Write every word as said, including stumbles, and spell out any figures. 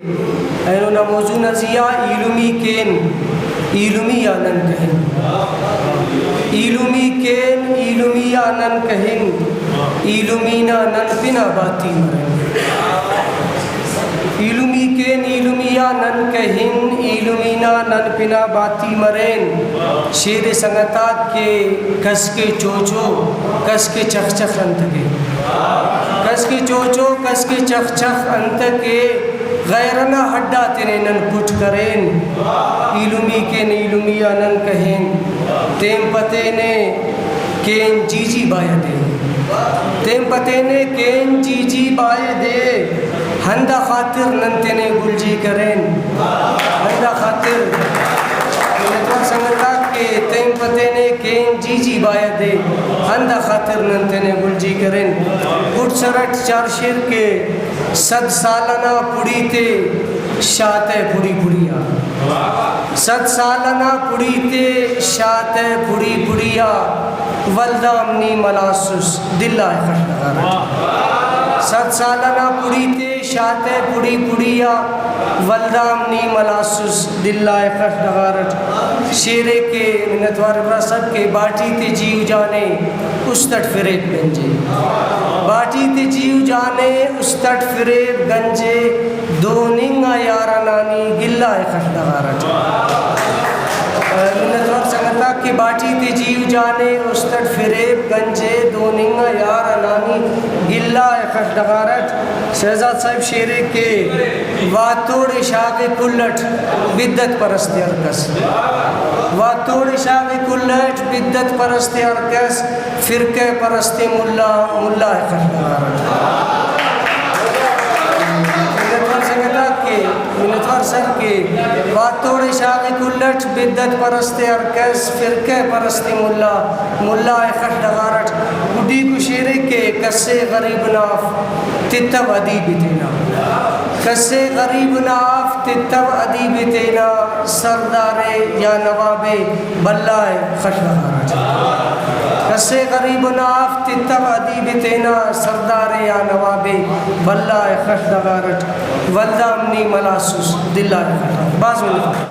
اینو نا موضوع نا زیہا ایلمی کین، ایلمی آ نن کہن۔ ایلمی کین، ایلمی آ نن کہن۔ ایلمی نا نن پن آ باتی مرین۔ ایلمی کین، ایلمی آ نن کہن، ایلمی نا نن پن آ باتی مرین۔ شعر سنگتاک کہ کس کہ چوچو، کس کہ چخ چخ انت کہ۔ کس کہ چوچو، کس کہ چخ چخ انت کہ۔ غیر ئنا ہڈ آتینے نن پٹ کرین۔ ایلمی کین، ایلمی آ نن کہین۔ تین پتینے کین جی جی بایدے۔ تین پتینے کین جی جی بایدے۔ ہندا خاطر نن تینے گلجی کرین۔ ہندا خاطر، منتوار سنگتاک، کہ تین پتینے کین جی جی بایدے۔ ہندا خاطر نن تینے گلجی کرین۔ پٹ سرٹ چار شعر کہ صد سال ئنا پڑی تے شاتہ پڑی پڑی آ۔ صد سال ئنا پڑی تے شاتہ پڑی پڑی آ، ولدام نی ملاسس دل آ خش ڈغار اٹ۔ صد سال ئنا پڑی تے شاتہ پڑی پڑی آ، ولدام نی ملاسس دل آ خش ڈغار اٹ۔ شعر ءِ کہ منتوار ابرا صاحب کہ باٹی تے جیو جانے، است اٹ فریب گنجے۔ باٹی تے جیو جانے، است اٹ فریب گنجے، دو ننگ آ یار انا نی گلہ ءِ خش ڈغار اٹ۔ منتوار سنگتاک کہ باٹی تے جیو جانے، است اٹ فریب گنجے، دو ننگ آ یار انا نی گلہ ءِ خش ڈغار اٹ۔ شہزاد صاحب شعر ءِ کہ واتوڑے شاغ کل اٹ بدعت پرست ہر کس۔ واتوڑے شاغ کل اٹ بدعت پرست ہر کس، فرقہ پرست ملا، ملا ءِ خش ڈغار اٹ۔ منتوار سنگتاک کہ، منتوار سر کہ واتوڑے شاغ کل اٹ بدعت پرست ہر کس، فرقہ پرست ملا، ملا ءِ خش ڈغار اٹ۔ گڈیکو شعر ءِ کہ کسے غریب نا اف تتو ادیب تینا۔ کسے غریب نا اف تتو ادیب تینا، سردارے یا نوابے بلا ءِ خش ڈغار اٹ۔ کسے غریب نا اف تتو ادیب تینا، سردارے یا نوابے بلا ءِ خش ڈغار اٹ۔ ولدام نی ملاسس دل آ خش ڈغار اٹ۔ بھاز منت۔